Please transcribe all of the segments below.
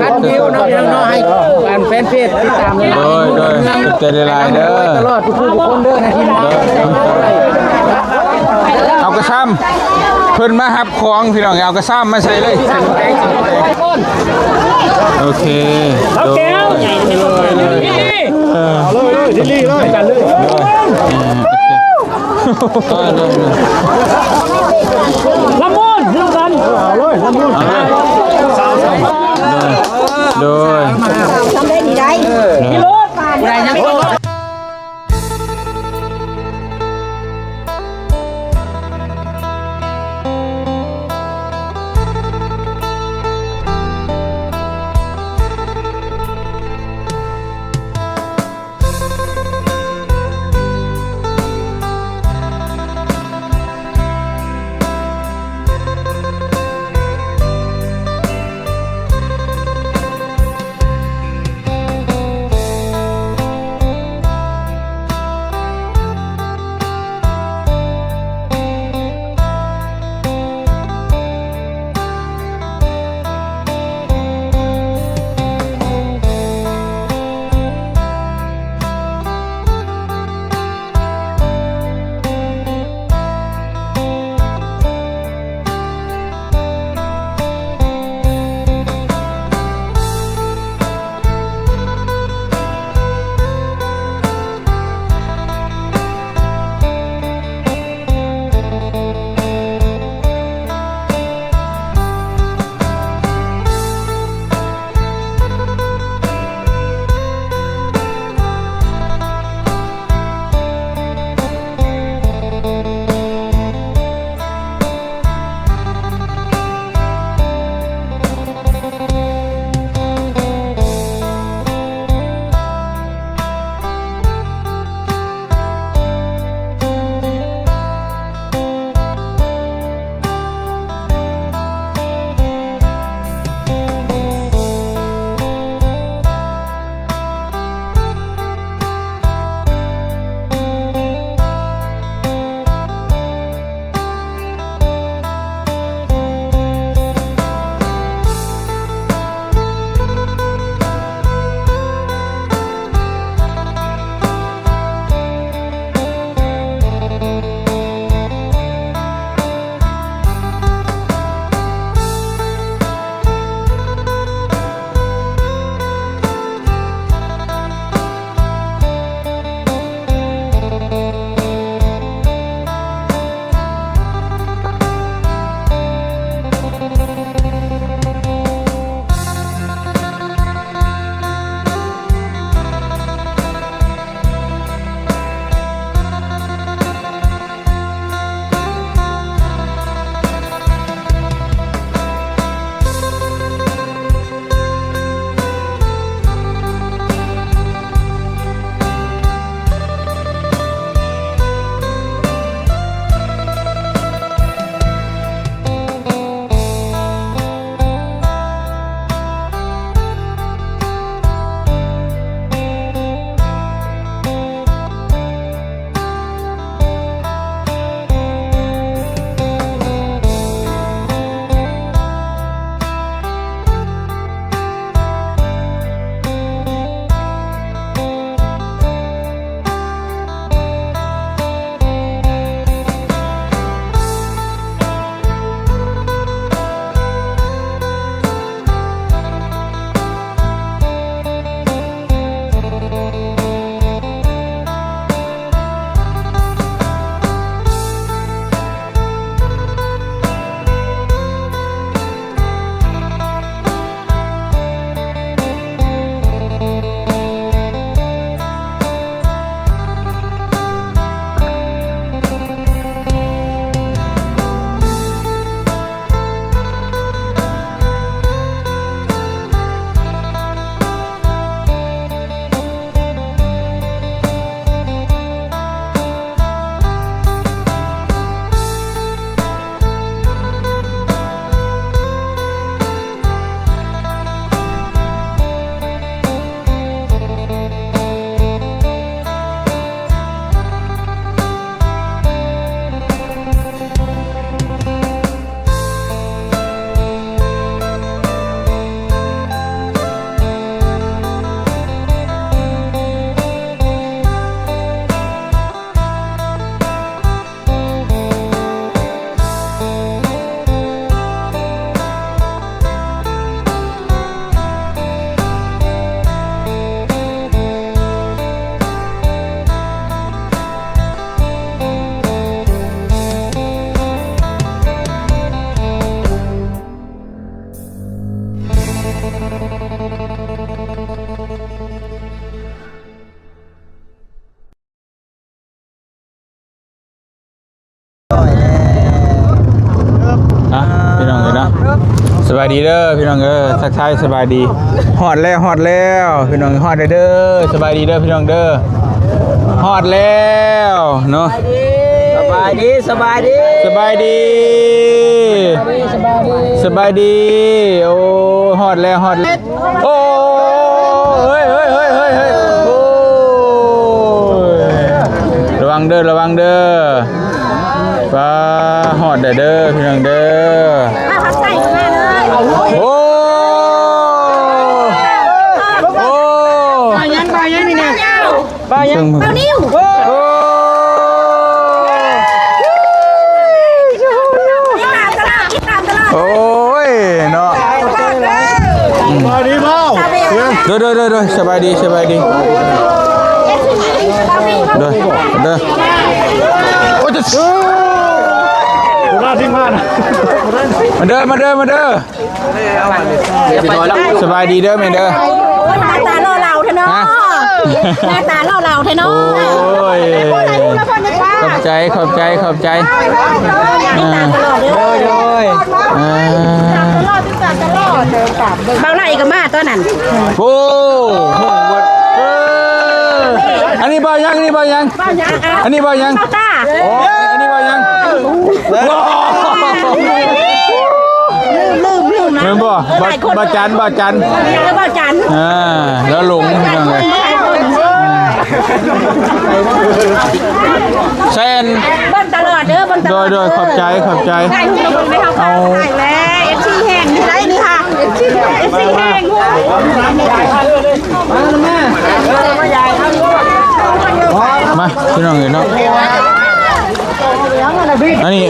ອັດວິວເນາະ ພີ່ນ້ອງເນາະ ໃຫ້ອັນແຟນເພຈຕິດຕາມຫຼາຍໆ ໂດຍ ໂດຍ ຂອບໃຈຫຼາຍໆເດີ ຕະຫຼອດທຸກໆຄົນເດີ ໃນທີ່ມາ ເອົາກະຊາມ ເພິ່ນມາຮັບຂອງ ພີ່ນ້ອງ ເອົາກະຊາມມາໃສ່ເລີຍ ໂອເຄ ເອົາແກ້ວ ເອີ ເອົາເລີຍ ເລີຍ ໂດຍ ເອີ ໂອເຄ ລະມຸນນຳກັນ ເອົາເລີຍ ລະມຸນ ໂດຍ ໂດຍ ສຳເລັດນີ້ໄດ້ ເອີ ກິໂລ ປານ ໄດ້ຍັງ ອ່ະ ພີ່ນ້ອງເອີຍເນາະ ສະບາຍດີເດີພີ່ນ້ອງເອີຍ ທັກທາຍສະບາຍດີ ຮອດແລ້ວ ຮອດແລ້ວ ພີ່ນ້ອງ ຮອດແລ້ວເດີ ສະບາຍດີເດີພີ່ນ້ອງເດີ ຮອດແລ້ວເນາະ ສະບາຍດີ ສະບາຍດີ ສະບາຍດີ ສະບາຍດີ ສະບາຍດີ ໂອ້ ຮອດແລ້ວ ຮອດແລ້ວ ໂອ້ຍ ເຮີ້ຍ ເຮີ້ຍ ເຮີ້ຍ ເຮີ້ຍ ໂອ້ຍ ລະວັງເດີ ລະວັງເດີ ປ້າ ຮອດແລ້ວເດີ ພີ່ນ້ອງເດີ ໂອ້ ໂອ້ ປາຫຍັງ ປາຫຍັງນີ້ນະ ປາຫຍັງ ປານິວ ໂອ້ ໂອ້ຍເນາະ ສະບາຍດີເບົາ ໂດຍ ໂດຍ ໂດຍ ໂດຍ ສະບາຍດີ ສະບາຍດີ ໂດຍ ເດີ ໂອ້ຍ ມາທີມງານ ມາເດີ ມາເດີ ມາເດີ ສະບາຍດີເດີແມ່ເດີ ໂອ້ຍ ໜ້າຕາຫຼໍ່ເຫຼົ່າແທ້ເນາະ ຫະ ໜ້າຕາຫຼໍ່ເຫຼົ່າແທ້ເນາະ ໂອ້ຍ ຂອບໃຈ ຂອບໃຈ ຂອບໃຈ ເອີ ໂດຍ ໂດຍ ເອີ ເບົາໄຫຼກໍມາຕອນນັ້ນ ໂອ້ ເອີ ອັນນີ້ເບົາຫຍັງ ອັນນີ້ເບົາຫຍັງ ອັນນີ້ເບົາຫຍັງ ເບົາຕາ ອັນນີ້ເບົາຫຍັງ ລືມ ລືມ ລືມນະ ແມ່ນບໍ່ ເບົາຈັນ ເບົາຈັນ ເອີ ເບົາຈັນ ອ່າ ແລ້ວຫຼົງ ພີ່ນ້ອງເອີຍ ແຊນ ເບິ່ງຕະຫຼອດເດີ ເບິ່ງຕະຫຼອດ ໂດຍ ໂດຍ ຂອບໃຈ ຂອບໃຈ ເອົາ ເອັຟຊີແຮງຢູ່ໃດນີ້ຄ່ະ ເອັຟຊີແຮງ ມາ ພີ່ນ້ອງເອີຍເນາະ ອັນນີ້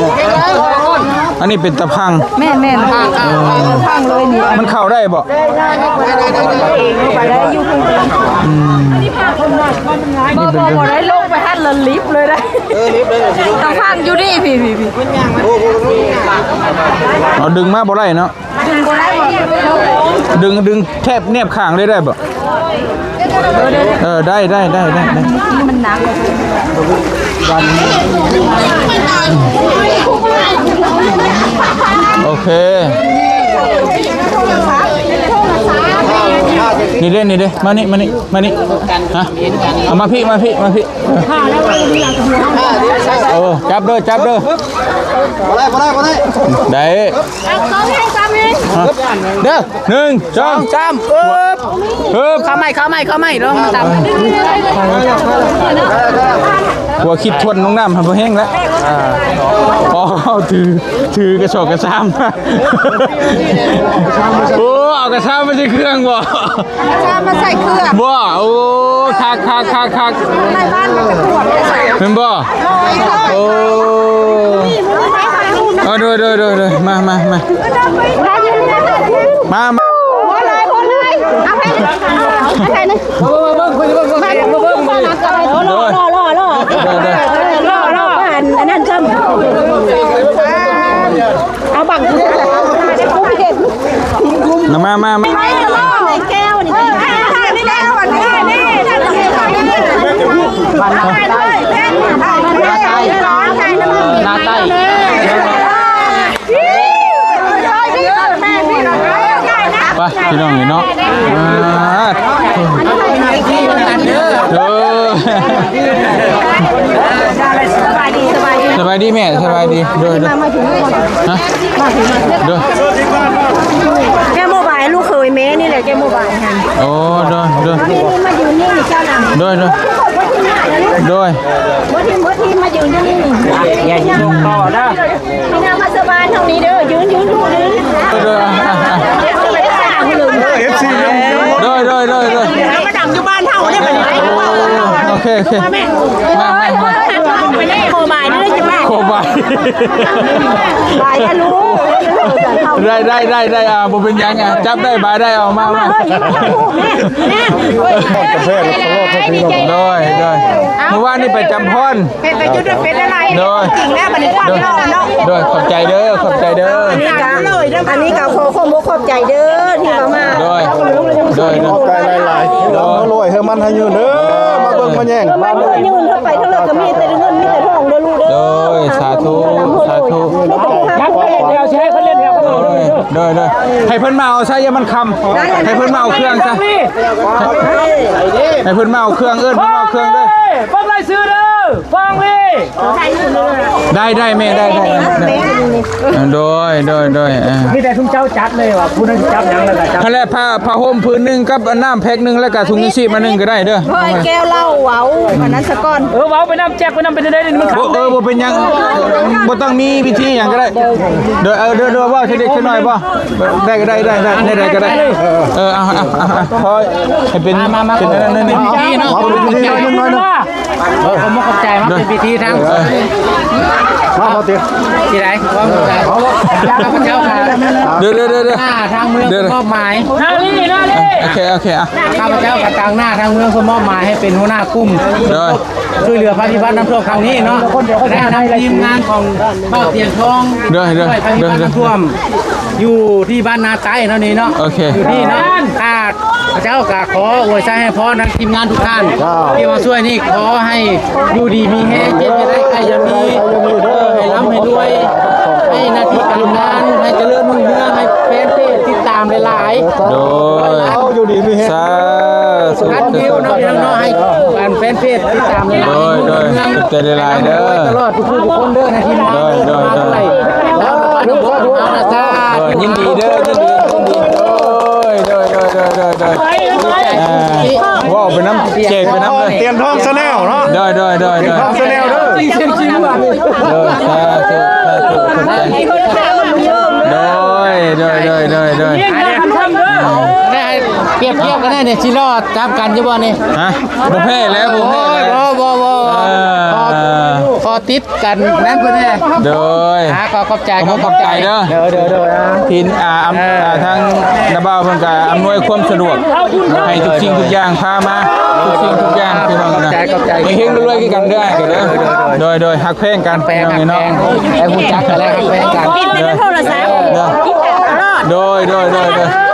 ອັນນີ້ເປັນຕະພັງ ແມ່ນໆ ເອີ ຕະພັງເລີຍນີ້ ມັນເຂົ້າໄດ້ບໍ່? ໄດ້ຢູ່ ອືມ ບໍ່ ບໍ່ ບໍ່ໄດ້ ລົງໄປຫັ້ນລະລິບເລີຍໄດ໋ ເອີ ລິບເລີຍ ຕະພັງຢູ່ນີ້ ພີ້ໆໆ ເອົາດຶງມາບໍ່ໄດ້ເນາະ ດຶງບໍ່ໄດ້ບໍ່ ດຶງ ດຶງແທບແນບຂ້າງເລີຍໄດ້ບໍ່? ເອີ ໄດ້ ໄດ້ ໄດ້ ໄດ້ ໄດ້ ມັນໜັກ ໂອເຄ ນີ້ເດ້ ນີ້ເດ້ ມານີ້ ມານີ້ ມານີ້ ຮະ ເອົາມາພີ້ ມາພີ້ ມາພີ້ ເອີ ຈັບເດີ ຈັບເດີ ບໍ່ໄດ້ ບໍ່ໄດ້ ບໍ່ໄດ້ ໄດ້ ເດີ ໜຶ່ງ ສອງ ສາມ ເອີບ ເອີບ ເຂົ້າໃໝ່ ເຂົ້າໃໝ່ ເຂົ້າໃໝ່ ລອງຕາມ ຫົວຄິດທວນລົງນ້ຳ ບໍ່ແຮງແລ້ວ ອໍ ຖື ຖືກະສອບກະຊາມ ໂອ້ ເອົາກະຊາມມາໃສ່ເຄື່ອງບໍ່? ກະຊາມມາໃສ່ເຄື່ອງ ບໍ່? ໂອ້ ຄັກ ຄັກ ຄັກ ຄັກ ໃນບ້ານມັນກະກວດ ແມ່ນບໍ່? ໂອ້ ເອີ ໂດຍ ໂດຍ ໂດຍ ໂດຍ ມາ ມາ ມາ ມາ ມາ ໂອ້ ຫຼາຍ ໂອ້ ຫຼາຍ ເອົາໃຫ້ ເອົາໃຫ້ ໂດຍ ໂດຍ ໂດຍ ອັນ ອັນນັ້ນຊ້ຳ ເອົາບັງ ມາ ມາ ມາ ແກ້ວນີ້ ໜ້າໃຕ້ ໜ້າໃຕ້ ໄປ ພີ່ນ້ອງເອີຍເນາະ ອ່າ ເອີ ສະບາຍດີ ສະບາຍດີ ສະບາຍດີແມ່ ສະບາຍດີ ໂດຍ ໂດຍ ຮະ ໂດຍ ແກ້ໂມບາຍ ລູກເຂີຍແມ່ນີ້ແຫຼະ ແກ້ໂມບາຍຫັ້ນ ໂອ້ ໂດຍ ໂດຍ ມາຢູ່ນີ້ ເຈົ້ານຳ ໂດຍ ໂດຍ ໂດຍ ບໍ່ຖິ້ມ ບໍ່ຖິ້ມ ມາຢືນຢູ່ນີ້ ຢ່າຍົກຕໍ່ເດີ ມາສະບາຍເທົ່ານີ້ເດີ ຢືນ ຢືນ ລູກ ຢືນ ເດີ ອ່ະ ອ່ະ ອ່ະ ເອັຟຊີ ໂດຍ ໂດຍ ໂດຍ ໂດຍ ມາດັງຢູ່ບ້ານເຮົາເດ້ບັດນີ້ ໂອເຄ ໂອເຄ ມາ ມາ ມາ ໂຄບາຍເດີ ໂຄ ບາຍ ບາຍນະລູກ ໄດ້ ໄດ້ ໄດ້ ໄດ້ ອ່າ ບໍ່ເປັນຫຍັງ ອ່າ ຈັບໄດ້ ບາຍໄດ້ ເອົາມາ ມາ ມາ ເອີຍ ກາແຟ ໂດຍ ໂດຍ ມື້ວານນີ້ໄປຈຳພອນ ເຮັດໄປຈຸດເປັນອະໄລ ໂດຍ ຈິງແລ້ວບັດນີ້ຄວາມຫຼໍ່ເນາະ ໂດຍ ຂອບໃຈເດີ ຂອບໃຈເດີ ອັນນີ້ກະ ອັນນີ້ກະຂໍຂອບອົກຂອບໃຈເດີທີ່ວ່າມາ ໂດຍ ໂດຍ ໂດຍ ຂອບໃຈຫຼາຍໆ ໂດຍ ເຮົາລວຍເຮົາມັນໃຫ້ຍືນເດີ ມາເບິ່ງມາແຍງ ເອີ ມັນໃຫ້ຍືນ ເຮົາໄປທາງໃດກະມີແຕ່ເງິນມີແຕ່ທອງເດີລູກເດີ ໂດຍ ສາທຸ ສາທຸ ໂດຍ ໂດຍ ໂດຍ ໃຫ້ເພິ່ນມາເອົາຊະ ຢ່າມັນຄ່ຳ ໃຫ້ເພິ່ນມາເອົາເຄື່ອງຊະ ໃຫ້ເພິ່ນມາເອົາເຄື່ອງ ເອີ້ນເພິ່ນມາເອົາເຄື່ອງເດີ ຟັງລາຍຊື່ເດີ ຟັງນີ້ ໄດ້ ໄດ້ແມ່ ໄດ້ ໄດ້ ໂດຍ ໂດຍ ໂດຍ ເອີ ມີແຕ່ຊຸມເຈົ້າຈັດເລີຍວ່າ ຜູ້ນັ້ນຈັບຫຍັງແລ້ວກະຈັບ ຫັ້ນແຫຼະ ຜ້າ ຜ້າຫົ່ມຜືນໜຶ່ງກັບອັນນ້ຳແພັກໜຶ່ງ ແລ້ວກະຖົງຍັງຊີບອັນໜຶ່ງກະໄດ້ເດີ ເອີ ແກ້ວເຫຼົ້າເວົ້າ ອືມ ອັນນັ້ນສະກ່ອນ ເອີ ເວົ້າໄປນຳ ແຈກໄປນຳ ເປັນຈັ່ງໃດນີ້ມັນ ໂອ້ ເອີ ບໍ່ເປັນຫຍັງ ບໍ່ຕ້ອງມີພິທີຫຍັງກະໄດ້ ໂດຍ ເອີ ໂດຍ ໂດຍ ເວົ້າເລັກໆນ້ອຍໆບໍ່ ໄດ້ ໄດ້ ໄດ້ ໄດ້ ແນວໃດກະໄດ້ ເອີ ເອົາ ເອົາ ເອົາ ເອົາ ຂໍໃຫ້ເປັນ ມາ ມາ ເປັນອັນນັ້ນນີ້ ເນາະ ເອົາເປັນພິທີໜ້ອຍໜຶ່ງ ໜ້ອຍໜຶ່ງ ເອີ ຂໍຂອບໃຈ ມາເປັນພິທີທາງ ເອີ ມາ ມາຕິ ທີ່ໃດ ເອີ ຂ້າພະເຈົ້າ ເດີ ເດີ ເດີ ເດີ ໜ້າທາງເມືອງ ເດີ ມອບໝາຍ ໜ້ານີ້ ໜ້ານີ້ ໂອເຄ ໂອເຄ ອ່ະ ຂ້າພະເຈົ້າກະຕາງໜ້າທາງເມືອງ ເພິ່ນມອບໝາຍໃຫ້ເປັນຫົວໜ້າກຸ່ມ ໂດຍ ຊ່ວຍເຫຼືອໄພພິບັດນ້ຳຖ້ວມຄັ້ງນີ້ເນາະ ໄດ້ນຳທີມງານຂອງບ່າວຕຽງທອງ ໂດຍ ໂດຍ ຊ່ວຍໄພພິບັດນ້ຳຖ້ວມ ຢູ່ທີ່ບ້ານນາໃຕ້ເນາະນີ້ເນາະ ໂອເຄ ຢູ່ທີ່ເນາະ ຂ້າພະເຈົ້າກະຂໍອວຍໄຊໃຫ້ພອນທັງທີມງານທຸກທ່ານ ເຈົ້າ ທີ່ມາຊ່ວຍນີ້ ຂໍໃຫ້ຢູ່ດີມີແຮງ ເຈັບຢ່າໄດ້ ໄຂ້ຢ່າມີ ເອີ ໃຫ້ລ່ຳໃຫ້ລວຍ ໃຫ້ໜ້າທີ່ການງານ ໃຫ້ຈະເລີນຮຸ່ງເຮືອງ ໃຫ້ແຟນເພຈຕິດຕາມຫຼາຍໆ ໂດຍ ເອົາ ຢູ່ດີມີແຮງ ສາທຸ ກັນດິວເນາະ ພີ່ນ້ອງເນາະ ໃຫ້ອັນແຟນເພຈຕິດຕາມຫຼາຍໆ ໂດຍ ໂດຍ ຂອບໃຈຫຼາຍໆເດີ ຕະຫຼອດທຸກໆຄົນເດີ ໃນທີ່ມາ ໂດຍ ໂດຍ ໂດຍ ເອົາລະ ສາທຸ ໂດຍ ຍິນດີເດີ ຍິນດີ ຍິນດີ ໂດຍ ໂດຍ ອ່າ ເວົ້າໄປນຳ ແຈກໄປນຳເລີຍ ຕຽງທອງ Channel ເນາະ ໂດຍ ໂດຍ ໂດຍ ຕຽງທອງ Channel ເດີ ໂດຍ ສາທຸ ສາທຸ ຂອບໃຈ ໂດຍ ໂດຍ ໂດຍ ໂດຍ ໂດຍ ອືມ ໄດ້ ປຽບທຽບກັນແນ່ນີ້ ຊິລໍຕາມກັນຢູ່ບໍ່ນີ້ ຮະ ບໍ່ແພ້ແລ້ວ ບໍ່ແພ້ແລ້ວ ໂອ້ຍ ບໍ່ ບໍ່ ບໍ່ ເອີ ຂໍຕິດກັນນັ້ນເພິ່ນແນ່ ໂດຍ ອ່າ ຂໍຂອບໃຈ ຂອບໃຈເດີ ໂດຍ ໂດຍ ໂດຍ ອ່າ ທີ່ ອ່າ ອຳ ເອີ ອ່າ ທາງນ້າບ່າວເພິ່ນກະອຳນວຍຄວາມສະດວກໃຫ້ທຸກສິ່ງທຸກຢ່າງ ພາມາທຸກສິ່ງທຸກຢ່າງ ພີ່ນ້ອງນະ ຂອບໃຈ ເຮັງໆລວຍໆຄືກັນເດີ ໂດຍ ໂດຍ ໂດຍ ຮັກແພງກັນ ແພງ ພີ່ນ້ອງເນາະ ແຕ່ຮູ້ຈັກກັນແລ້ວ ແພງກັນ ຕິດແຕ່ໂທລະສັບ ໂດຍ ໂດຍ ໂດຍ ໂດຍ ໂດຍ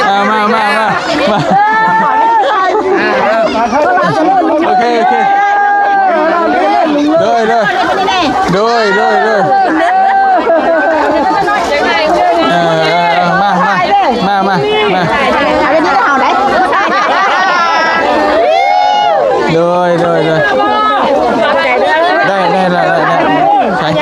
ອ່າ ມາ ມາ ມາ ມາ ໂອເຄ ໂອເຄ ໂດຍ ໂດຍ ໂດຍ ໂດຍ ໂດຍ ເອີ ເອີ ເອີ ມາ ມາ ມາ ມາ ໂດຍ ໂດຍ ໂດຍ ໄດ້ ໄດ້ ໄດ້ ໄດ້ ໄດ້ ໄປ ໂ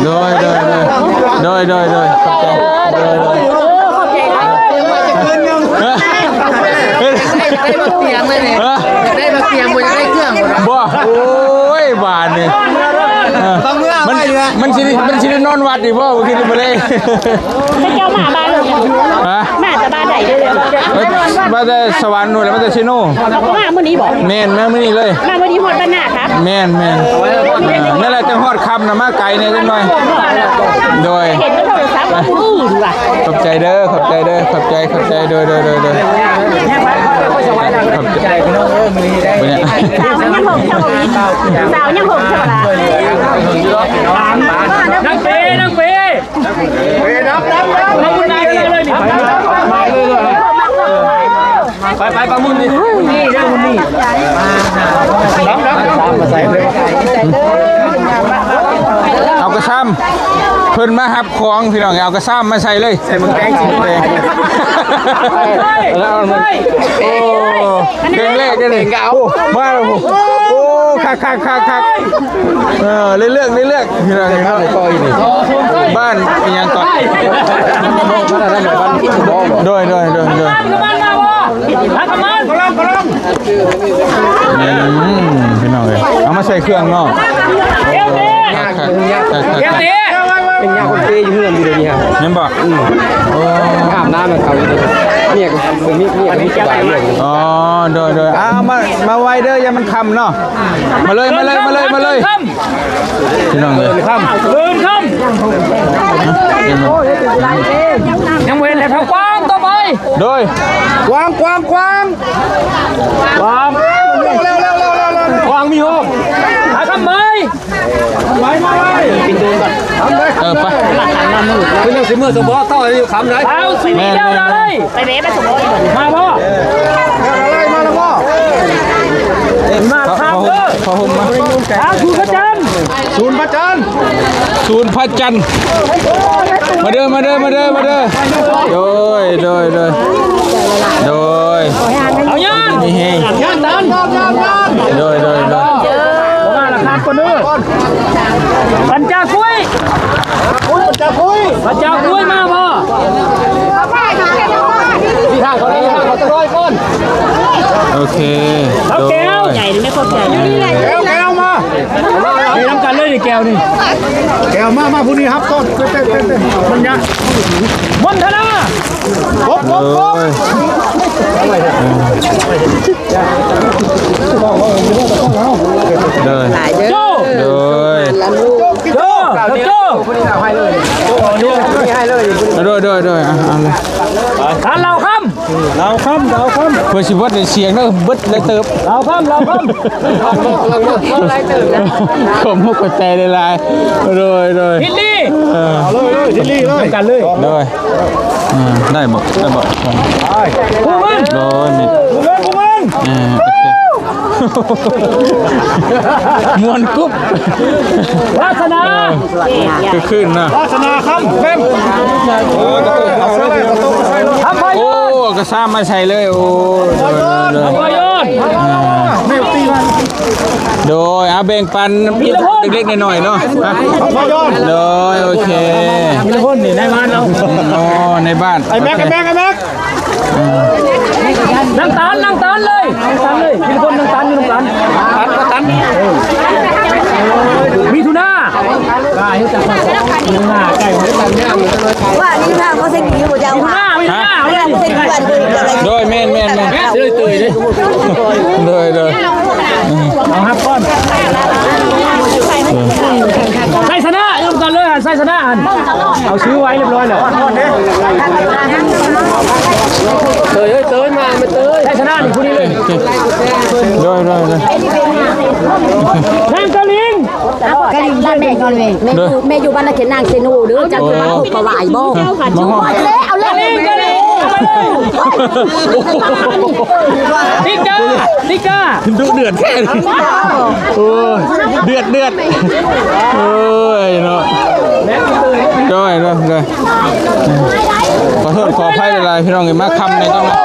ດຍ ໂດຍ ໂດຍ ໂດຍ ໂດຍ ໂດຍ ໂດຍ ໂດຍ ໂດຍ ຂອບໃຈ ໂດຍ ໂດຍ ເອີ ໄດ້ບັກຕຽງເລີຍນີ້ ຮະ ໄດ້ບັກຕຽງ ບໍ່ຢາກໄດ້ເຄື່ອງບໍ່ນະ ບໍ່ ໂອ້ຍ ບາດນີ້ ເອີ ມັນ ມັນຊິ ມັນຊິໄດ້ນອນວັດອີກບໍ່ ມື້ຄືນນີ້ ມື້ແລງ ເຈົ້າມາບ້ານ ຮະ ມາແຕ່ບ້ານໃດເດີ ມາແຕ່ສະຫວັນໂນ່ນແຫຼະ ມາແຕ່ເຊໂນ ມາມື້ນີ້ບໍ່ ແມ່ນ ມາມື້ນີ້ເລີຍ ມາມື້ນີ້ຮອດບ້ານນາຄະ ແມ່ນ ແມ່ນ ເອີ ນັ້ນແຫຼະ ຈັ່ງຮອດຄ່ຳນະ ມາໄກແດ່ຈັກໜ່ອຍ ໂດຍ ເຫັນໂທລະສັບວ່າຜູ້ອື່ນວ່າ ຂອບໃຈເດີ ຂອບໃຈເດີ ຂອບໃຈ ຂອບໃຈ ໂດຍ ໂດຍ ໂດຍ ໂດຍ ຂອບໃຈ ເປັນຫຍັງ ສາວຍັງຫົກເທົ່າໃດ ນາງເປ ນາງເປ ໄປ ໄປ ປາໝຸ່ນນີ້ ເອົາກະຊາມ ເພິ່ນມາຮັບຂອງ ພີ່ນ້ອງ ເອົາກະຊາມມາໃສ່ເລີຍ ໃສ່ໝາກແຕງ ໃສ່ໝາກແຕງ ໂອ້ ເຄື່ອງແລກເດ້ນີ້ ໂອ້ ມາແລ້ວ ໂອ້ ຄັກໆໆ ເອີ ເລື່ອງ ເລື່ອງ ພີ່ນ້ອງເນາະ ບ້ານອີ່ຫຍັງເກາະ ໂດຍ ໂດຍ ໂດຍ ໂດຍ ອືມ ພີ່ນ້ອງເອີຍ ເອົາມາໃສ່ເຄື່ອງເນາະ ເປັນຍາຄົນເປຢູ່ເຮືອນຢູ່ເດນີ້ ແມ່ນບໍ່? ອືມ ໂອ້ ອາບນ້ຳໃຫ້ເຂົາຢູ່ເດ້ ເມຍກໍ ເມຍ ເມຍກໍບໍ່ສະບາຍເລື່ອງນີ້. ອໍ ໂດຍໆ ເອົາ ມາ ມາໄວເດີ ຢ່າມັນຄ່ຳເນາະ. ມາເລີຍ ມາເລີຍ ມາເລີຍ ມາເລີຍ ພີ່ນ້ອງເອີຍ ຄ່ຳ ເລີຍຄ່ຳ ຍັງບໍ່ເຫັນແລ້ວ ເທົ່າກວາງຕໍ່ໄປ. ໂດຍ ກວາງ ກວາງ ກວາງ ກວາງ ເລັວໆໆໆ ກວາງມີໂຮມ ຫາຄຳໄມ້ ໄປມາໄວ້ ເອີ ໄປ ເພິ່ນຍັງຊິເມືອສະເພາະຕໍ່ຢູ່ຄ່ຳໃດ ເອົາຊິມີແນວໃດ ໄປເວະໄປສະໂພດ ມາບໍ່ ມາແລ້ວບໍ່ ມາ ພະ ພະຫົມ ພະຫົມມາ ທາງສູນພະຈັນ ສູນພະຈັນ ສູນພະຈັນ ມາເດີ ມາເດີ ມາເດີ ມາເດີ ໂດຍ ໂດຍ ໂດຍ ໂດຍ ເອົາຍານ ມີແຮງ ຍານຕັນ ໂດຍ ໂດຍ ໂດຍ ມາລະຄັບກ່ອນເດີ ບັນຈາຄຸຍ ບັນຈາຄຸຍ ບັນຈາຄຸຍມາບໍ່? ໂອເຄ ເອົາແກ້ວ ໂດຍ ໃຫຍ່ນີ້ ແກ້ວ ແກ້ວມາ ນີ້ນຳກັນເລີຍນີ້ ແກ້ວນີ້ ແກ້ວມາ ມາຜູ້ນີ້ຮັບກ່ອນ ເຕັ້ນໆໆ ມັນຍາກ ມົນທະນາ ໂດຍ ໂດຍ ໂດຍ ໂຈ ໂຈ ໂຈ ໂດຍ ໂດຍ ໂດຍ ອ່ະ ເອົາເລີຍ ທ່ານລາວຄຳ ລາວຄຳ ລາວຄຳ ເພື່ອຊິເບິດໄດ້ສຽງເດີ ເບິດຫຼາຍເຕີບ ລາວຄຳ ລາວຄຳ ຂອບມຸກຂອບໃຈຫຼາຍໆ ໂດຍ ໂດຍ ທິດລີ ເອີ ເອົາເລີຍ ທິດລີເລີຍ ນຳກັນເລີຍ ໂດຍ ອ່າ ໄດ້ບໍ່ ໄດ້ບໍ່ ຜູ້ເງິນ ໂດຍ ມີ ຜູ້ເງິນ ຜູ້ເງິນ ອ່າ ໂອເຄ ມ່ວນກຸບ ວາສະໜາ ເອີ ຄືນນະ ວາສະໜາຄຳແບງ ໂອ້ ເອົາເສື້ອໄປ ເອົາໂຕະມາໃສ່ ໂອ້ ກະຊ້າມມາໃສ່ເລີຍ ໂອ້ ໂດຍ ໂດຍ ໂດຍ ຄຳພະຍອນ ອ່າ ໂດຍ ເອົາແບ່ງປັນເລັກໆນ້ອຍໆເນາະ ຄຳພະຍອນ ໂດຍ ໂອເຄ ມີຄົນນີ້ໃນບ້ານເຮົາ ອໍ ໃນບ້ານ ໄອ້ແມັກ ໂອເຄ ໄອ້ແມັກ ໄອ້ແມັກ ນາງຕານ ນາງຕານເລີຍ ນາງຕານເລີຍ ມີຄົນນາງຕານຢູ່ນຳກັນ ຕານ ຕານ ເອີ ມິຖຸນາ ວ່ານີ້ພາບໍ່ເຊັນຢູ່ບໍ່ເຈົ້າ ມິຖຸນາ ມິຖຸນາ ໂດຍ ແມ່ນໆໆ ໂດຍ ໂດຍ ເອົາຮັບກ່ອນ ໄຊຊະນະ ນຳກັນເລີຍ ໄຊຊະນະ ເອົາຊື່ໄວ້ຮຽບຮ້ອຍແລ້ວ ເຕີຍ ເຕີຍ ມາ ມາເຕີຍ ໄຊຊະນະນີ້ຜູ້ນີ້ເລີຍ ໂດຍ ໂດຍ ໂດຍ ນາງກະລິງ ກະລິງ ແມ່ຢູ່ ແມ່ຢູ່ບ້ານນາເຂດນາງເຊໂນເດີ ເຈົ້າເຄີຍມາພົບປະຫວາຍບໍ່? ມາຮອດແລ້ວ ເອົາແລ້ວ ກະລິງ ກະລິງ ຕິກກາ ຕິກກາ ດຸເດືອດແທ້ ໂອ້ຍ ເດືອດ ເດືອດ ໂອ້ຍເນາະ ໂດຍ ໂດຍ ໂດຍ ຂໍໂທດຂໍອະໄພຫຼາຍໆ ພີ່ນ້ອງເອີຍ ມາຄ່ຳແດ່ຈັງໜ້ອຍ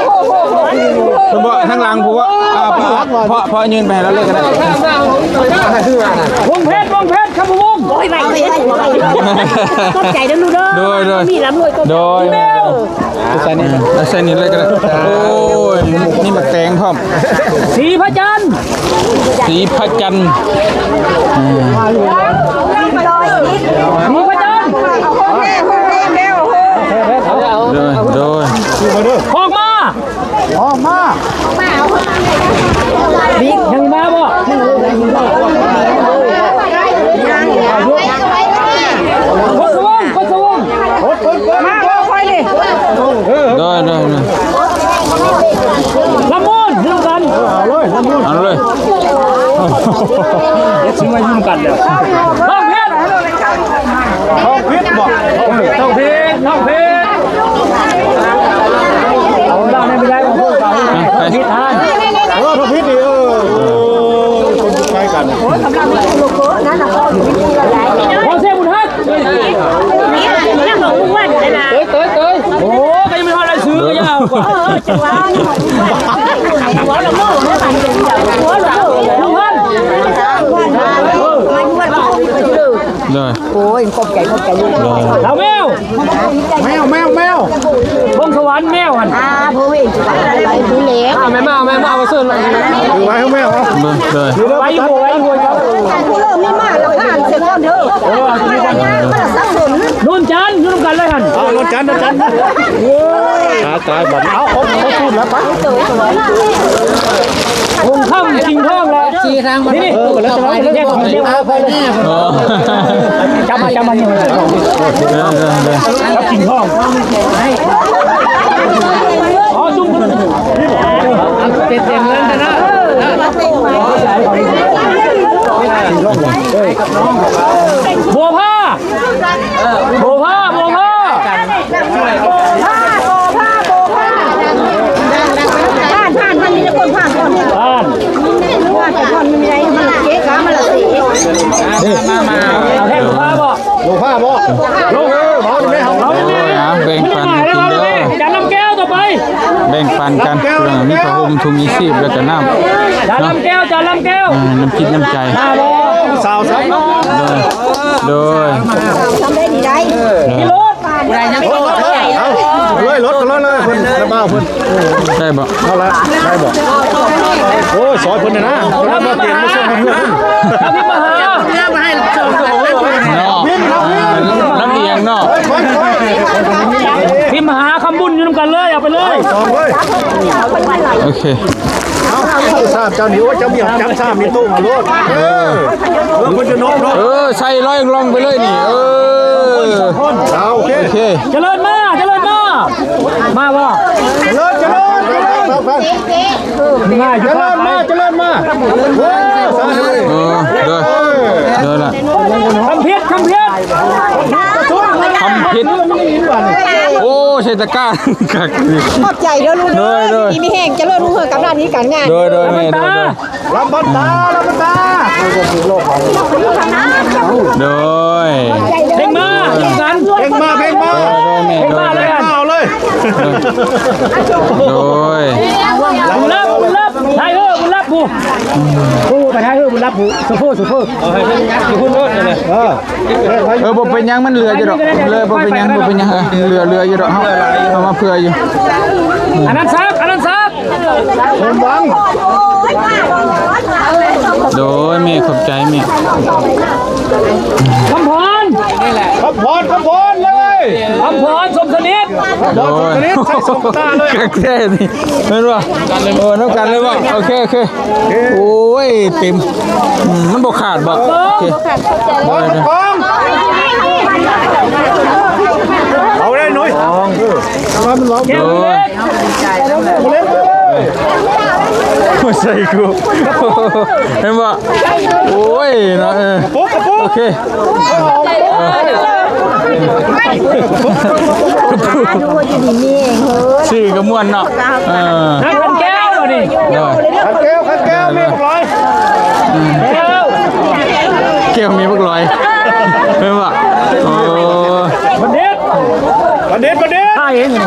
ເພິ່ນບໍ່ທາງຫຼັງຜູ້ວ່າ ອ່າ ເພາະ ເພາະ ເພາະຢືນໄປໃຫ້ລາວເລີຍກໍໄດ້ ວົງເພັດ ວົງເພັດ ຄຳວົງ ໂອ້ຍ ໄວ ໄວ ໄວ ຂອບໃຈເດີລູກເດີ ໂດຍ ໂດຍ ມີລ່ຳລວຍກໍ ໂດຍ ແມ່ ໃສ່ນີ້ ເອີ ໃສ່ນີ້ເລີຍກໍໄດ້ ໂອ້ຍ ມີໝາກແຕງພ້ອມ ສີພະຈັນ ສີພະຈັນ ເອີ ສີພະຈັນ ໂດຍ ໂດຍ ອອກມາ ອອກມາ ບິກ ຍັງມາບໍ່? ກົດສະວົງ ກົດສະວົງ ກົດ ກົດ ກົດ ມາບໍ່ຄ່ອຍນີ້ ໂດຍ ໂດຍ ໂດຍ ລຳມູນ ນຳກັນ ເອົາເລີຍ ລຳມູນ ເອົາເລີຍ ຊິມາຢູ່ນຳກັນແລ້ວ ຮ້ອງເພງ ຮ້ອງເພງບໍ່? ຮ້ອງເພງ ຮ້ອງເພງ ເອົາລາວໃນເວລາຂອງພວກເຮົາ ຜິດທາງ ເອີ ຖ້າຜິດນີ້ ເອີ ຄົນໃກ້ກັນ ໂອ້ຍ ກຳລັງມີໂລໂກ້ນັ້ນນະ ເວົ້າເຊບຸນຮັກ ເຕີຍ ເຕີຍ ເຕີຍ ໂອ້ ກໍຍັງບໍ່ຮອດລາຍຊື່ ກໍຍາວກວ່າ ເອີ ຈັງຫວະ ໂດຍ ໂອ້ຍ ຂອບໃຈ ຂອບໃຈ ລາວແມວ ແມວ ແມວ ແມວ ພົງສະຫວັນແມວຫັ້ນ ອ່າ ໂພເວງ ອ່າ ແມ່ມາ ແມ່ມາ ເອົາມາ ຖືໄວ້ໃຫ້ແມ່ເອົາ ເບິ່ງເລີຍ ໄວ້ຢູ່ ໄວ້ຢູ່ ເຈົ້າ ຜູ້ເລີ່ມມີມາແລ້ວ ຜ່ານເສຍກ່ອນເດີ ນວນຈັນ ຢູ່ນຳກັນເລີຍຫັ້ນ ເອົາ ນວນຈັນ ນວນຈັນ ໂອ້ຍ ຕາຍ ຕາຍບັດ ເອົາ ເອົາ ເອົາ ສູດແລ້ວ ໄປ ວົງຄຳ ຊິງທອງ ແລະ ຊີ້ທາງ ນີ້ ນີ້ ເອີ ແລ້ວຈະມາ ແຍກ ແຍກ ເອົາ ໄປ ຈັບມາ ຈັບມາ ນີ້ ເດີ ເດີ ເດີ ຈັບຊິງທອງ ອໍ ຈຸ້ມ ເປັນເຕັມເລີຍນະ ບົວພາ ບົວພາ ບົວພາ ຜ່ານ ຜ່ານ ຜ່ານ ມີແຕ່ຄົນຜ່ານກ່ອນ ຜ່ານ ຜ່ານແຕ່ກ່ອນມັນມີໄດ້ ມັນເກະກະ ມັນລະເສ ມາ ມາ ມາ ເອົາແທ້ບໍ່ ບໍ່ພາບໍ່ ລົງ ເອີ ເອົາແມ່ ເອົາ ໂອ້ຍ ອ່ະ ແບ່ງປັນກັນກິນເດີ ຈານລຳແກ້ວຕໍ່ໄປ ແບ່ງປັນກັນ ເພື່ອມີຜ້າຫົ່ມ ຖົງ ມີຊີບ ແລ້ວກະນ້ຳ ຈານລຳແກ້ວ ຈານລຳແກ້ວ ອ່າ ນ້ຳຈິດນ້ຳໃຈ ມາບໍ່ ສາວ ສາວ ໂດຍ ໂດຍ ສາວ ສາວ ໄດ້ດີໄດ້ ເອີ ມີລົດ ໄດ້ຍັງ ເອົາ ເອົາເລີຍ ລົດ ລົດເລີຍ ເພິ່ນ ລະບ່າວເພິ່ນ ໄດ້ບໍ່ ເອົາລະ ໄດ້ບໍ່ ໂອ້ຍ ຊອຍເພິ່ນນະ ເພິ່ນມາເປັນມາສົ່ງເພິ່ນເຮືອນ ເອົາພິມມະຫາ ເອົາມາໃຫ້ ເນາະ ລຳອຽງເນາະ ພິມມະຫາຄຳບຸນຢູ່ນຳກັນເລີຍ ເອົາໄປເລີຍ ສອງເລີຍ ໂອເຄ ເອົາ ຊາບເຈົ້ານີ້ ໂອ້ຍ ເຈົ້າບໍ່ຢາກຈັບຊາບນີ້ ໂຕ້ມາໂລດ ເອີ ເອີ ເພິ່ນຈະນົບເນາະ ເອີ ໃສ່ລອຍລ່ອງໄປເລີຍນີ້ ເອີ ເອົາ ໂອເຄ ໂອເຄ ຈະເລີນມາ ຈະເລີນມາ ມາບໍ່ ຈະເລີນ ຈະເລີນ ມາຢູ່ ຈະເລີນມາ ຈະເລີນມາ ໂອ້ ສາທຸ ເອີ ເດີ ເດີລະ ຄຳເພັດ ຄຳເພັດ ຄຳເພັດ ໂອ້ ໃສ່ຕະກ້າ ຄັກ ຂອບໃຈເດີລູກເດີ ໂດຍ ໂດຍ ດີມີແຮງ ຈະເລີນຮຸ່ງເຮືອງກັບໜ້າທີ່ການງານ ໂດຍ ໂດຍ ແມ່ ໂດຍ ໂດຍ ລຳບັນຕາ ລຳບັນຕາ ໂດຍ ເພງມາ ເພງກັນ ເພງມາ ເພງມາ ໂດຍ ໂດຍ ແມ່ ເພງມາ ໂດຍ ເລີຍ ເອົາເລີຍ ໂດຍ ບຸນລັບ ບຸນລັບ ໄທເຮີ ບຸນລັບຜູ້ ຜູ້ໄທເຮີ ບຸນລັບຜູ້ ໂຊເຟີ ໂຊເຟີ ເອົາໃຫ້ເພິ່ນຢູ່ພຸ້ນໂລດ ເອີ ເອີ ບໍ່ເປັນຫຍັງ ມັນເຫຼືອຢູ່ດອກ ເຫຼືອ ບໍ່ເປັນຫຍັງ ບໍ່ເປັນຫຍັງ ເອີ ເຫຼືອ ເຫຼືອຢູ່ດອກ ເຮົາ ເຮົາມາເຜື່ອຢູ່ ອັນນັ້ນຊາກ ອັນນັ້ນຊາກ ໂດຍ ແມ່ ຂອບໃຈແມ່ ຄຳພອນ ຄຳພອນ ຄຳພອນເລີຍ ຄຳພອນ ສົມສະໜິດ ໂດຍ ໃສ່ສົມຕາເລີຍ ຄັກແທ້ນີ້ ແມ່ນບໍ່ ໂອ້ ນຳກັນເລີຍບໍ່ ໂອເຄ ໂອເຄ ໂອ້ຍ ເຕັມ ອືມ ມັນບໍ່ຂາດບໍ່ ໂອເຄ ບໍ່ຂາດ ຂອບໃຈ ເອົາໄດ້ໜ້ອຍ ເອົາໃຫ້ມັນລອງ ໂດຍ ບໍ່ໃສ່ກູ ເຫັນບໍ່ ໂອ້ຍ ເນາະ ເອີ ໂອເຄ ຊື່ກະມ່ວນເນາະ ເອີ ຄັນແກ້ວນີ້ ໂດຍ ຄັນແກ້ວ ຄັນແກ້ວ ມີບັກຫຼອຍ ແກ້ວມີບັກຫຼອຍ ແມ່ນບໍ່ ໂອ້ ບັນດິດ ບັນດິດ ບັນດິດ ຂ້າເອງ ຮະ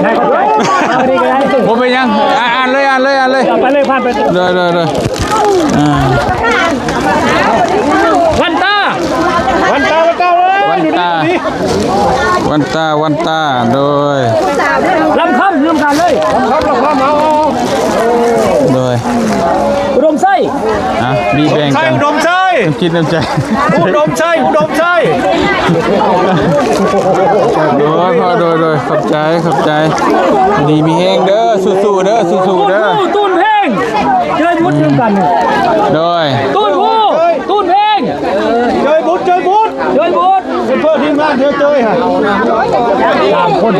ໄດ້ ບໍ່ເປັນຫຍັງ ອ່າ ອ່ານເລີຍ ອ່ານເລີຍ ອ່ານເລີຍ ເອົາໄປເລີຍ ຜ່ານໄປ ໂດຍ ໂດຍ ໂດຍ ອ່າ ວັນຕາ ວັນຕາ ວັນຕາເອີຍ ວັນຕາ ວັນຕາ ວັນຕາ ໂດຍ ລຳຄຳ ລຳຄຳເລີຍ ລຳຄຳ ລຳຄຳ ເອົາ ເອົາ ໂດຍ ອຸດົມໄຊ ອ່ະ ມີແບ່ງກັນ ອຸດົມໄຊ ນ້ຳຈິດນ້ຳໃຈ ອຸດົມໄຊ ອຸດົມໄຊ ໂດຍ ພໍ່ ໂດຍ ໂດຍ ຂອບໃຈ ຂອບໃຈ ດີມີແຮງເດີ ສູ້ໆເດີ ສູ້ໆເດີ ຕູນເພງ ເຈີຍບຸດນຳກັນ ໂດຍ ຕູນ ຕູນເພງ ເຈີຍບຸດ ເຈີຍບຸດ ເຈີຍບຸດ ເພິ່ນທີມງານເດີເຈີຍຫະ ສາມຄົນ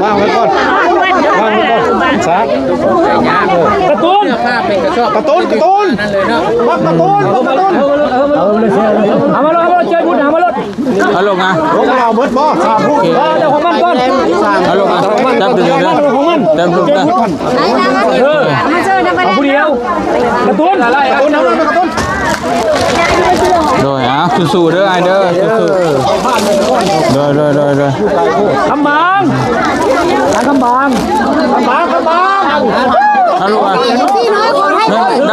ວາງໄວ້ກ່ອນ ວາງໄວ້ກ່ອນ ສາ ກາຕູນ ກາຕູນ ກາຕູນ ບັກກາຕູນ ບັກກາຕູນ ເອົາມາໂລດ ເອົາມາໂລດ ເຈີຍບຸດ ເອົາມາໂລດ ເອົາລົງນະ ລົງມາເອົາເບິດບໍ່ ສາມຜູ້ ເອົາຂອງມັນກ່ອນ ເອົາລົງນະ ຈັບເດີ ເອົາຂອງມັນ ຈັບລົງນະ ເອີ ເອົາຜູ້ດຽວ ກາຕູນ ກາຕູນ ເອົາມາກາຕູນ ໂດຍ ອ່າ ສູ້ໆເດີອ້າຍເດີ ສູ້ໆ ໂດຍ ໂດຍ ໂດຍ ໂດຍ ຄຳບາງ ຄຳບາງ ຄຳບາງ ຄຳບາງ ເອົາລູກ ອ່ະ ໄດ້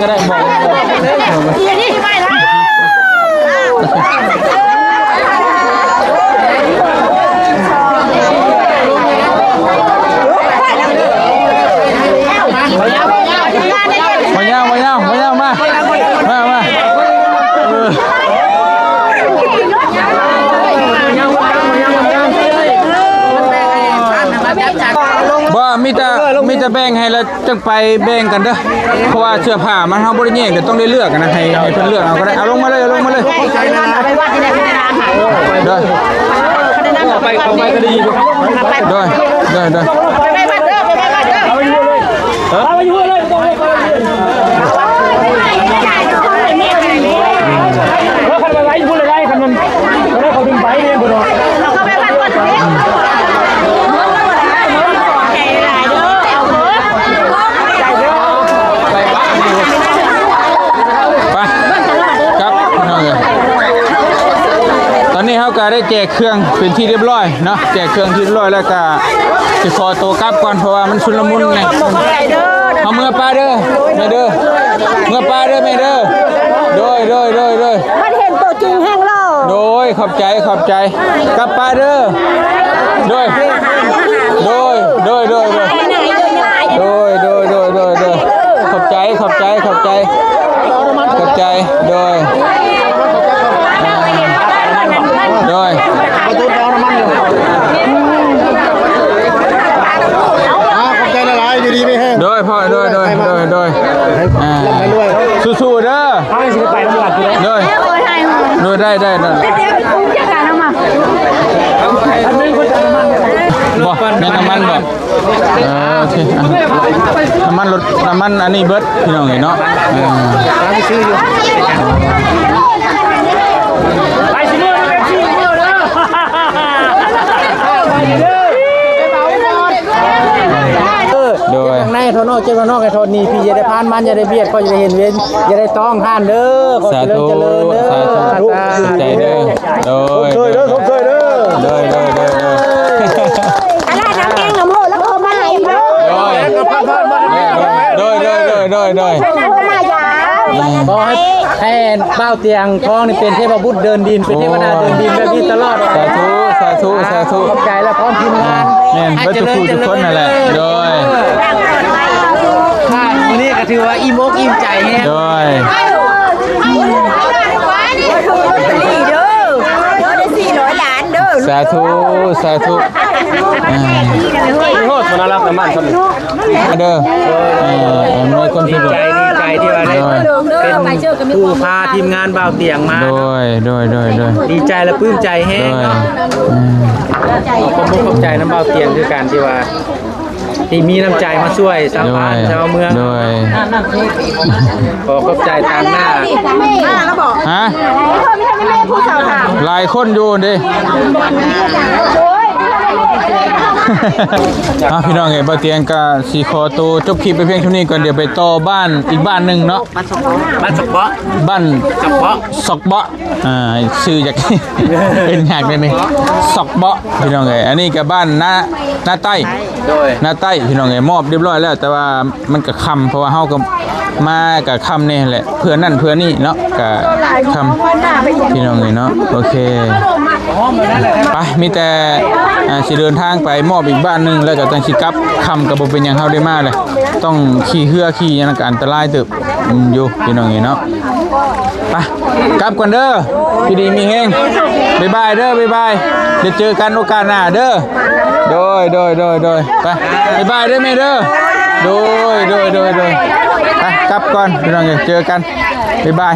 ກໍໄດ້ ບອກ ບໍ່ຍາວ ບໍ່ຍາວ ບໍ່ຍາວ ມາ ມາ ມາ ເອີ ບໍ່ ມີແຕ່ ມີແຕ່ແບ່ງໃຫ້ລະ ຈັ່ງໄປແບ່ງກັນເດີ ເພາະວ່າເສື້ອຜ້າມັນ ເຮົາບໍ່ໄດ້ແຍກ ດຽວຕ້ອງໄດ້ເລືອກນະ ໃຫ້ ໃຫ້ເພິ່ນເລືອກເອົາກໍໄດ້ ເອົາລົງມາເລີຍ ເອົາລົງມາເລີຍ ໂດຍ ໂດຍ ໂດຍ ໂດຍ ໄປ ຄັບ ພີ່ນ້ອງເອີຍ ຕອນນີ້ເຮົາກໍໄດ້ແຈກເຄື່ອງເປັນທີ່ຮຽບຮ້ອຍເນາະ ແຈກເຄື່ອງທີ່ຮຽບຮ້ອຍແລ້ວກໍຊິຂໍໂຕກັບກ່ອນ ເພາະວ່າມັນຊຸນລະມຸນແນ່ ເຮົາເມືອປະເດີ ແມ່ເດີ ເມືອປະເດີແມ່ເດີ ໂດຍ ໂດຍ ໂດຍ ໂດຍ ມັນເຫັນໂຕຈິງແຮງຫຼໍ່ ໂດຍ ຂອບໃຈ ຂອບໃຈ ກັບປະເດີ ໂດຍ ໂດຍ ໂດຍ ໂດຍ ໂດຍ ໂດຍ ຂອບໃຈ ຂອບໃຈ ຂອບໃຈ ຂອບໃຈ ໂດຍ ໂດຍ ອ່າ ຂອບໃຈຫຼາຍໆ ຢູ່ດີມີແຮງ ໂດຍພໍ່ ໂດຍ ໂດຍ ໂດຍ ອ່າ ໃຫ້ລວຍ ສູ້ໆເດີ ເຮົາຊິໄປນຳກັນ ໂດຍ ໂດຍ ໄດ້ ໄດ້ ໄດ້ ບໍ່ ແມ່ນນ້ຳມັນບໍ່ ເອີ ໂອເຄ ອ່ະ ນ້ຳມັນລົດ ນ້ຳມັນອັນນີ້ເບິດ ພີ່ນ້ອງເອີຍເນາະ ເອີ ໄປຊິເມືອ ໄປຊິເມືອເດີ ໄປຊິເມືອເດີ ໂດຍ ເກັບຂ້າງໃນ ຖອນອອກ ເກັບຖອນອອກ ໃຫ້ຖອນນີ້ ພີ່ ຢ່າໄດ້ຜ່ານມັນ ຢ່າໄດ້ບຽດ ຂ້ອຍຈະໄດ້ເຫັນເວນ ຢ່າໄດ້ຕ້ອງທ່ານເດີ ຂໍຈະເລີນ ສາທຸ ຈະເລີນເດີ ສາທຸ ຂອບໃຈເດີ ໂດຍ ຊົມເຊີຍເດີ ຊົມເຊີຍເດີ ໂດຍ ໂດຍ ໂດຍ ໂດຍ ອັນນັ້ນນຳແອງນຳໂຫ ແລ້ວກໍມາອີກເດີ ໂດຍ ໂດຍ ໂດຍ ໂດຍ ໂດຍ ໂດຍ ຂໍໃຫ້ ໃຫ້ບ່າວຕຽງທອງນີ້ເປັນເທວະບຸດເດີນດິນ ເປັນເທວະດາເດີນດິນແບບນີ້ຕະຫຼອດ ສາທຸ ສາທຸ ສາທຸ ຂອບໃຈ ແລະ ພ້ອມທີມງານ ແມ່ນ ເບິດທຸກຜູ້ທຸກຄົນນັ້ນແຫຼະ ໂດຍ ມື້ນີ້ກໍຖືວ່າອີ່ມອົກອີ່ມໃຈແຮງ ໂດຍ ເດີ ເດີ ໄດ້ສີ່ຮ້ອຍລ້ານເດີ ສາທຸ ສາທຸ ອ່າ ມີຮອດບໍ່ນະ ລັກນ້ຳມັນ ເດີ ເອີ ອຳນວຍຄວາມສະດວກ ດີໃຈ ດີໃຈທີ່ວ່າໄດ້ ໂດຍ ເປັນຜູ້ພາທີມງານບ່າວຕຽງມາ ໂດຍ ໂດຍ ໂດຍ ໂດຍ ດີໃຈ ແລະ ປຶ້ມໃຈແຮງເນາະ ໂດຍ ອືມ ຂອບຄຸນຂອບໃຈນຳບ່າວຕຽງຄືກັນ ທີ່ວ່າ ທີ່ມີນ້ຳໃຈມາຊ່ວຍຊາວບ້ານ ໂດຍ ຊາວເມືອງ ໂດຍ ຂໍຂອບໃຈຕາງໜ້າ ຮະ ຫຼາຍຄົນຢູ່ເດ້ ອ່ະ ພີ່ນ້ອງເອີຍ ບ່າວຕຽງກໍຊິຂໍໂຕຈົບຄລິບໄປພຽງເທົ່ານີ້ກ່ອນ ດຽວໄປຕໍ່ບ້ານອີກບ້ານໜຶ່ງເນາະ ບ້ານຊອກເບາະ ບ້ານຊອກເບາະ ອ່າ ຊື່ຢາກເປັນຍາກແດ່ນີ້ ຊອກເບາະ ພີ່ນ້ອງເອີຍ ອັນນີ້ກໍບ້ານນາ ນາໃຕ້ ໂດຍ ນາໃຕ້ ພີ່ນ້ອງເອີຍ ມອບຮຽບຮ້ອຍແລ້ວ ແຕ່ວ່າ ມັນກະຄ່ຳ ເພາະວ່າເຮົາກໍມາກະຄ່ຳແດ່ແຫຼະ ເພື່ອນັ້ນເພື່ອນີ້ເນາະ ກະຄ່ຳ ພີ່ນ້ອງເອີຍເນາະ ໂອເຄ ໄປ ມີແຕ່ ອ່າ ຊິເດີນທາງໄປມອບອີກບ້ານໜຶ່ງ ແລ້ວກໍຈັ່ງຊິກັບ ຄ່ຳກໍບໍ່ເປັນຫຍັງ ເຮົາໄດ້ມາແລ້ວ ຕ້ອງຂີ່ເຮືອຂີ່ຫຍັງນັ້ນກໍອັນຕະລາຍເຕີບ ອືມ ຢູ່ ພີ່ນ້ອງເອີຍເນາະ ໄປ ກັບກ່ອນເດີ ຢູ່ດີມີແຮງ ບາຍບາຍເດີ ບາຍບາຍ ດຽວເຈີກັນໂອກາດໜ້າເດີ ໂດຍ ໂດຍ ໂດຍ ໂດຍ ໄປ ບາຍບາຍເດີແມ່ເດີ ໂດຍ ໂດຍ ໂດຍ ໂດຍ ໄປ ກັບກ່ອນ ພີ່ນ້ອງເອີຍ ເຈີກັນ ບາຍບາຍ.